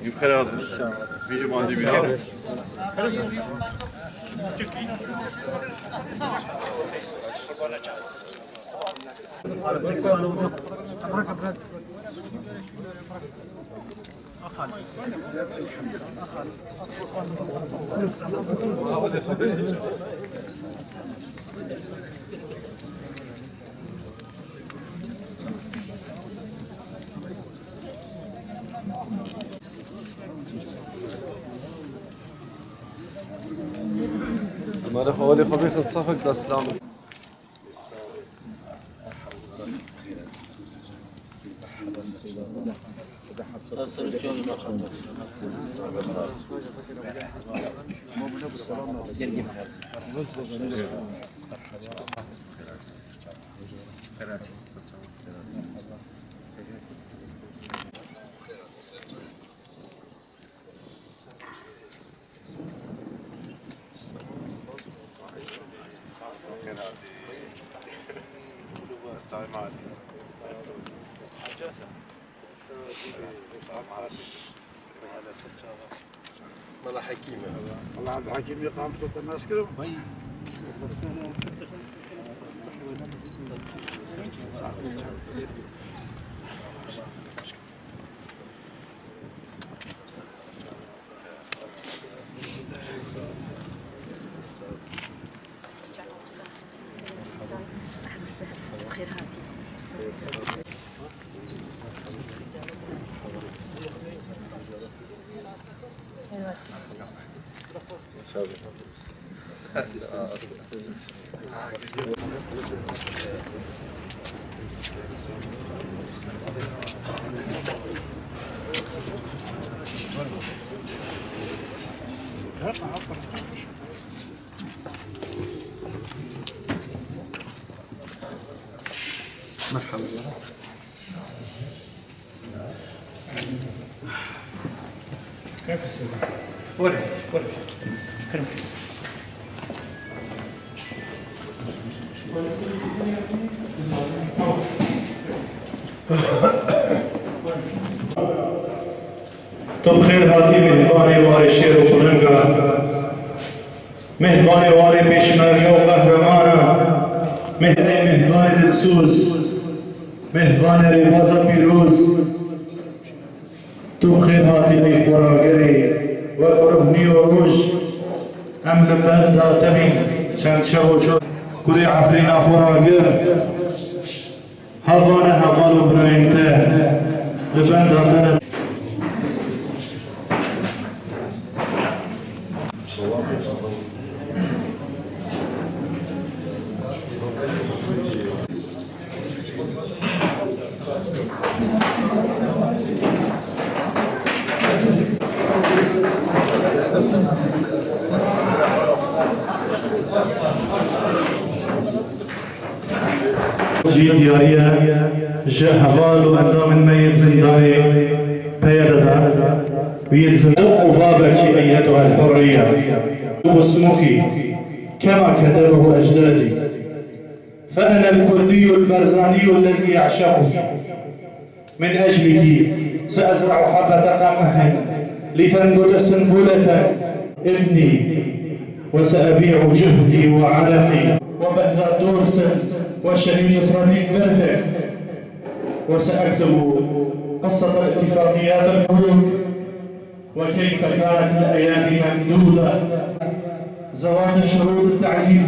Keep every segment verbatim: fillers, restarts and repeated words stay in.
Yukarı aldım. Bilim aldım ya. Mala xwe, welê xwe bêxin safek da silam. Mala Hekîm e. Mala Hekîmê qamço te nas kirim. مرحبا. Tu bi xêr hatî mêhvanê warê şêr û xulinga. Mêhvanê warê pêşmerge û qehremana, mêh-, mêhvanê dilsoz, mêhvanê rêbaza pîroz, tu bi xêr hatî mêxoragerê, wek ruh nîyo roj, em li benda te bîn, çend şev û ço-, kurê Efrîna xwe ragir. Hevane heval û birayên te li benda te ne. Jî diyariye ji heval û endamên me yên zindanê peye dibe. Wî yên zin-, û babekî eynetuha el-hurriye. Û smokî kema ketebehu ecdadî. Fe enel kurdiyyu el-berzaniyyu ellezî e'şequ. من أجلك سأزرع حبة قمح لتنبت سنبلة ابني، وسأبيع جهدي وعرقي. وبهزاد دورسن والشهيد نصر الدين برهك، وسأكتب قصة الاتفاقيات الملوك وكيف كانت الأيادي ممدودة، زوال شروط التعزيز.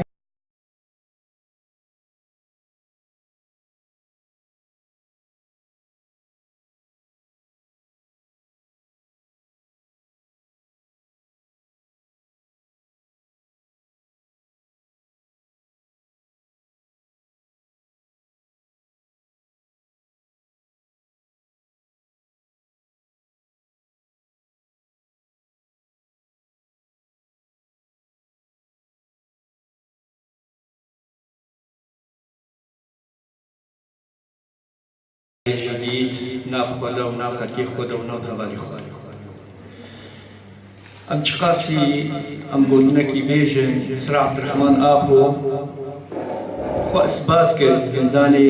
jî dît, na bi xwe de û na bi xelkê xwe de û na bi hevalê xwe de. Em çiqasî em gotinekî bêjin, Sir Abdurrahman Apo xwe isbat kir, zindanê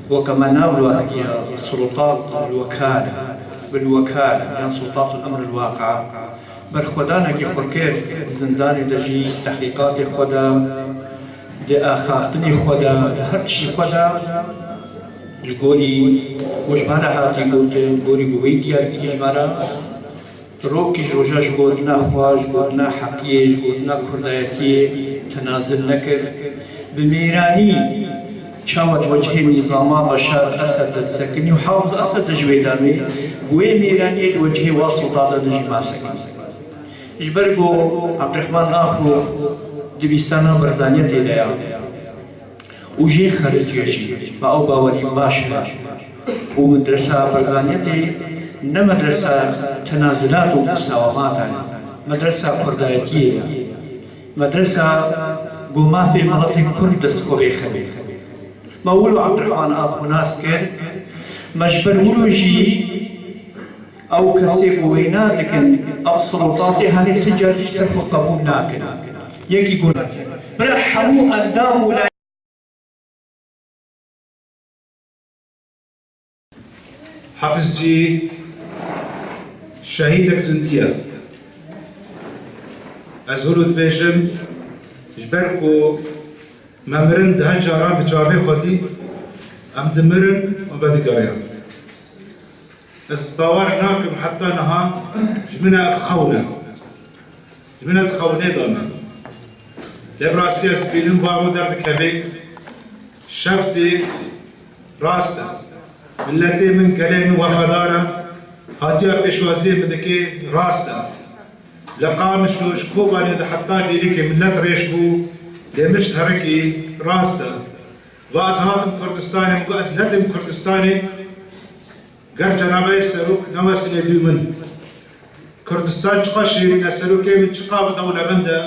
weke me navlwa kiriye, Sultan el-Wekale, bil-Wekale, yan Sultan el-Emr el-Waqi. Berxwedanekî xwe kir, di zindanê de jî tehqîqatê xwe de, di axaftinê xwe de, di her tiştî xwe de, li gorî ku ji me re hatî gotin, li gorî ku wê diyar kirî ji me re, rokî ji roja ji gotina xwe, ji gotina heqiyê, ji gotina kurdayetiyê tenazil nekir. Bi mêranî çawa di wecihê nîzama Beşar Esed de disekinî û Hafiz Esed de ji wê demê, bi wê mêraniyê di wecihê wa Sultan de jî ma sekinî. Ji ber ku Abdurrahman Apo di bîstana Barzaniyetê de ya û jê xericiye jî, ma ew bawerî baş e. Û medresa Barzaniyetê ne medresa tenazulat û musawamata ye, medresa kurdayetiyê ye. Medresa ku mafê miletê kurd dest xwe bêxebê. Me wilo Abdurrahman Apo nas kir, me ji ber wilo jî ew kesê ku wêna dikin, ev sulûtatê henê ti car jî ser xwe qebûl nakin. Yekî guna. Bira hemû endam û Hafiz jî şehîdek zindî ye. Ez wilo dibêjim, ji ber ku me mirin deh caran bi çavê xwe dî, em dimirin û vedigeriyan. Ez bawer nakim heta niha ji min ev xewn e. Ji min ev xewnê dane. Lê bi rastî ez dibînim va min derdikeve. Şeftê rast e. Miletê min, gelê min wefadar e. Hatiya pêşwaziyê min dike rast e. Li Qamişlo, ji Kobanê de heta Dîlîkê milet rêş bû, lê min ji terikî rast e. Va ez hatim Kurdistanê, min got ez nedim Kurdistanê. Ger cenabeyê serok newesinê dû min. Kurdistan çiqa şêrîn e, serokê min çiqa bi dewlemend e.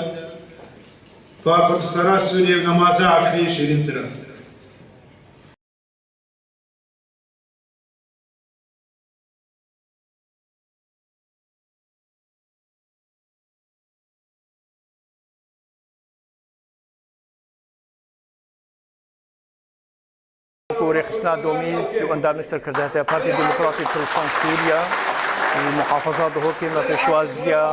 Va Kurdistana Sûriyê û nemaza Efrînê şêrîntir e. Ku rêxistina Domîz û endamê serkirdehatiya Partî Demokratî Kurdistan Sûriye û muhafaza Duhokê me pêşwaziya,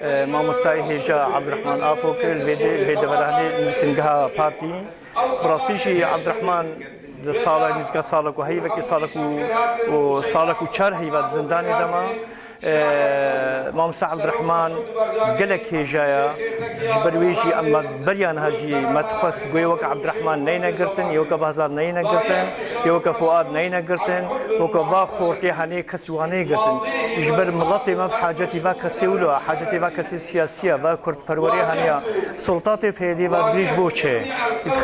e, mamostayê hêja Abdurrahman Apo kir, li vê de-, li vê deveranê li nivîsingeha partî. Bi rastî jî Abdurrahman di sala nîzika salek û heyvekê salek û, û salek û çar heyva di zindanê de ma. Ee, Mamoste Abdurrahman gelek hêja ye. Ji ber wê jî em beriya niha jî me dixwest ku yê weke Abdurrahman neyne girtin, yê weke Behzad neyne girtin, yê weke Fuad neyne girtin, weke va xortê henê kes wan neyê girtin. Ji ber miletê me bi hacetî va kesê wilo ye, hacetî va kesê siyasî ye, va kurdperwerê hene ye. Sultatê P Y D'ê va dirêj bo çi?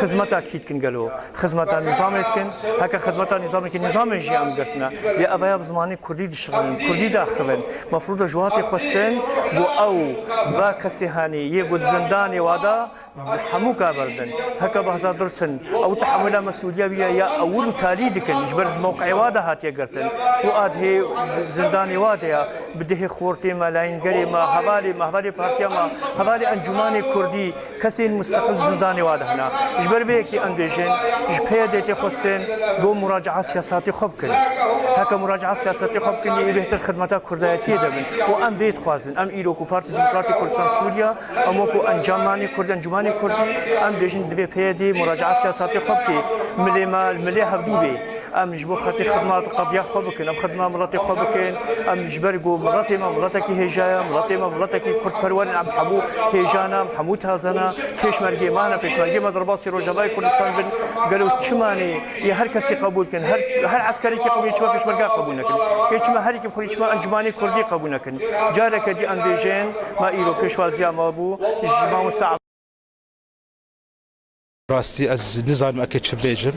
Xizmeta kî dikin gelo? Xizmeta nîzamê dikin. Heke xizmeta nîzamê dikin, nîzamê jî em girtine. Lê ev ya bi zimanê kurdî dişixulin, kurdî daxivin. Mefrûd e ji wan tê xwestin ku ew va kesê henê yê ku di zindanê wa de hemû ka berdin. Heke Behzad Dursun, ew tehemûla mesûliya wî ye ya ewil û talî dikin. Ji ber mewqeyê wa de hatiye girtin. Fuad hê zindanê wa de ya, bi dihê xortê me, layîngerê me, hevalê me, hevalê partiya me, hevalê encûmanê kurdî, kesên musteqil zindanê wa de hene. Ji ber vê yekê em bêjin, ji P Y D'ê tê xwestin ku muraca'a siyasatê xwe bikin. Heke muraca'a siyasatê xwe bikin, yê bêhtir xidmeta kurdayetiyê de bin. Û em vê dixwazin. Em îro ku Partî Demokratîk Kurdistan Sûriye, em wekû encamanê Kurd, encûmanê Kurdî, em bêjin divê P Y D'ê muraca'a siyasatê xwe bike. Milê me, milê hevdû bê. Em ji bo xetirê xidma qediya xwe bikin, em xidma miletê xwe bikin, em ji ber ku miletê me miletekî hêja ye, miletê me miletekî kurdperwer in, em hemû hêja ne, em hemû taze ne, pêşmergê me ne, pêşmergê me derbasî Rojavayê Kurdistan bin, gelo çima nê yê her kesî qebûl kin, her, her eskerekî qebûl, yê çima pêşmerga qebûl nekin, yê çima her yekî bi xwe, yê çima encûmanê kurdî qebûl nekin. Careke dî em bêjin, me îro pêşwaziya me bû, ji mamoste Rastî ez nizanim eke çi bêjim,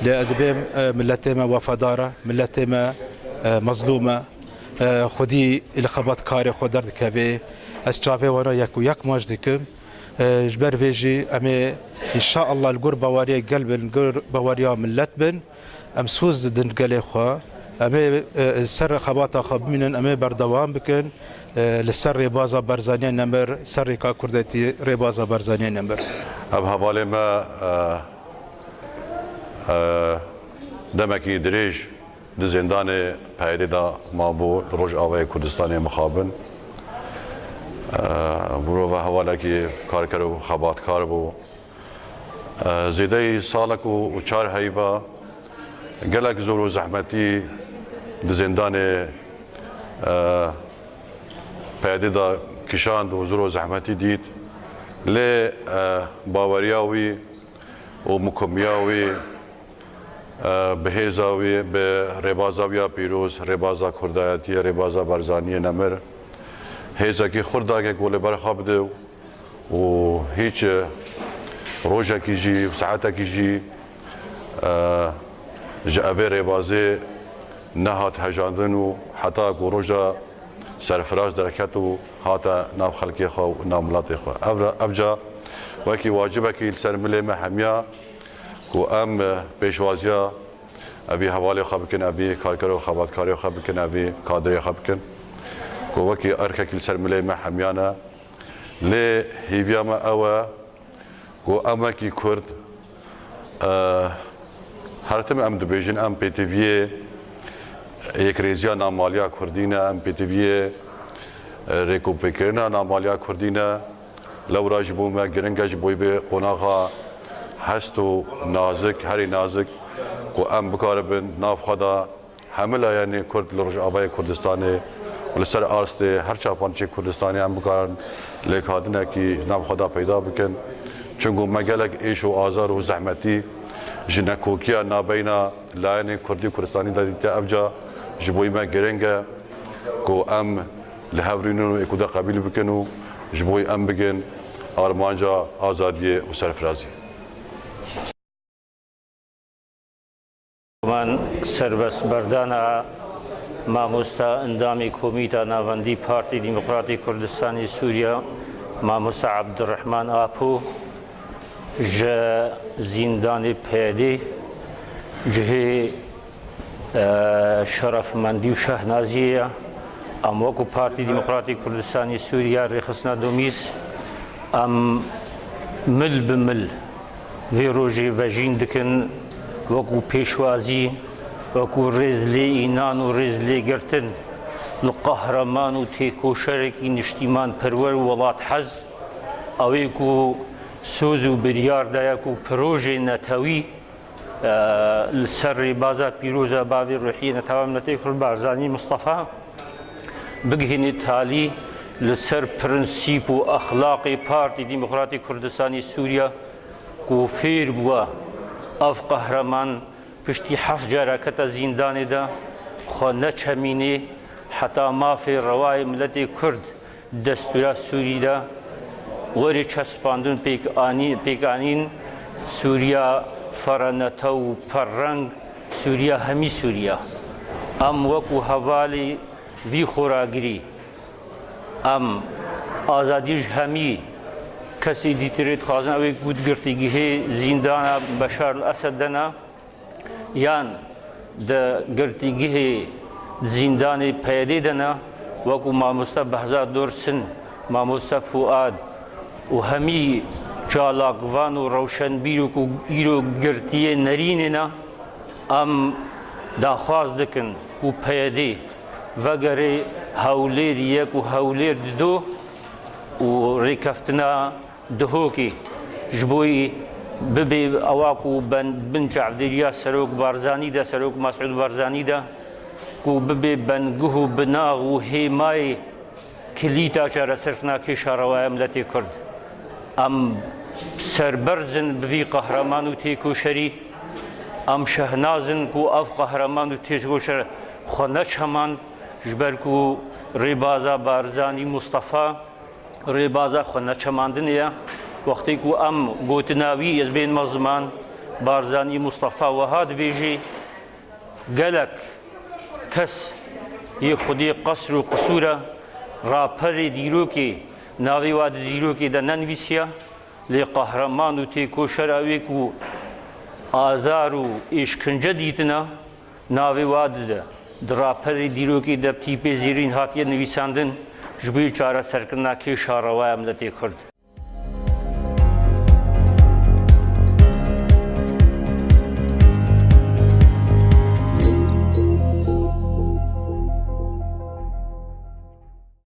lê ez dibêm, e, miletê me wefadar e, miletê me, e, mezlûm e, e, xwedî li xebatkarê xwe derdikeve. Ez çavê wana yek û yek maç dikim. E, ji ber vê jî em ê înşaallah li gor baweriyê gel bin, li gor baweriya milet bin. Em soz didin gelê xwe. Em ê, e, ser xebata xwe bimînin, em ê berdewam bikin, e, li ser rêbaza Barzaniyê nemir, ser rêka kurdetî rêbaza Barzaniyê nemir. Ev hevalê me, e, e, demekî dirêj di zêndanê P Y D'ê de mabû, li Rojavayê Kurdistanê mixabin. E, mirova hevalekî karker û xebatkar bû. E, zêdeyî salek û, û çar heyva gelek zor û zehmetî di zêndanê, e, P Y D'ê de kişand û zor û zehmetî dît. Lê, e, baweriya wî û mukumiya wî, e, bi hêza wî, bi rêbaza wî ya pîroz, rêbaza kurdayetiyê, rêbaza Barzaniyê nemir, hêzekî xurt dake ku li ber xwe bide û hîç rojekî jî û saetekî jî, e, ji evê rêbazê nehat hejandin û heta ku roja serfiraz derket û hate nav xelkê xwe û nav miletê xwe. Ev re, ev ca wekî wacibekî li ser milê me hemiya ku em, e, pêşwaziya evî hevalê xwe bikin, evî karker û xebatkarê xwe bikin, evî kadrê xwe bikin. Ku wekî erkekî li ser milê me hemiyan e. Lê hêviya me ew e ku em wekî Kurd, e, her tim em dibêjin, em pêtiviyê yekrêziya namaliya Kurdî ne, em pêtiviyê, e, rêkûpêkirina namaliya Kurdî ne. Lewra ji bo me giring e, ji bo vê qonaxa hest û nazik, herî nazik ku em bikaribin nav xwe de hemî layenê Kurd li Rojavayê Kurdistanê û li ser astê her çar parçeyê Kurdistanê em bikarin lêkhatinekî ji nav xwe de peyda bikin. Çunku me gelek êş û azar û zehmetî ji nekokiya nabeyna layenê Kurdî û Kurdistanî de dîtiye. Ev ca ji bo me giring e ku em li hev rûnin û êkû de qebîl bikin û ji bo em bigin armanca azadiyê û serfiraziyê. Min serbestberdana mamosta endamê Komîta Navendî Partî Demokratî Kurdistanê Sûriye, mamosta Abdurrahman Apo, ji zîndanê P Y D'ê cihê, e, şerefmendî û şehnaziyê ye. Em wekû Partî Demokratî Kurdistanê Sûriye rêxistina Domîz, em mil bi mil vê rojê vejîn dikin, wekû pêşwazî, wekû rêz lê înan û rêz lê girtin li qehreman û têkoşerekî niştîmanperwer û welathez, ew ê ku soz û biryar daye ku projê netewî, e, li ser rêbaza pîroz a bavê ruhiyê netewa miletê Kurd Barzanî Mistefa bigihînê talî, li ser prensîp û exlaqê Partî Demokratîk Kurdistanî Sûriye ku fêr bûye, ev qehreman piştî heft cara kete zîndanê de xwe neçemînê heta mafê rewayê miletê Kurd destûra Sûrî de werê çespandin pêk anî-, pêkanîn Sûriya ferenetew û perreng, Sûriya hemî Sûriya. Em wekû hevalê vî xoragirî, em azadî ji hemî kesê dîtirê dixwazin, ew ê ku di girtîgihê zîndana Beşar el Esed de ne, yan di girtîgihê zîndanê P Y D'ê de ne, wekû mamoste Behzad Dorsin, mamoste Fuad û hemî çalakvan û rewşenbîr û ku îro girtiyê nerînê ne, em daxwaz dikin ku P Y D vegere Hewlêr yek û Hewlêr dido û rêkeftina Duhokê ji bo bibê ewa ku ben, bin çavdêriya Serok Barzanî de, Serok Mesûd Barzanî de, ku bibê benguh û binax û hêmayê kilîta çareserkirina kêşa rewaya miletê Kurd. Em serberz in bi vî qehreman û têkoşerî. Em şehnaz in ku ev qehreman û têkoşer xwe neçemand, ji ber ku rêbaza Barzanî Mustafa rêbaza xwe neçemandinê ye. Wextê ku em gotina wî, ez bênme ziman, Barzanî Mustafa wiha dibêjê, gelek kes yê xwedî qesr û qisûr e, raperê dîrokê navê wa di dîrokê de nenivîsiye, lê qehreman û têkoşer ew ê ku Azar û îşkence dîtina navê wa dide. Di raperê dîrokê de tîpê zêrîn hatiye nivîsandin ji bo çareserkirina kêşa rewaya miletê Kurd.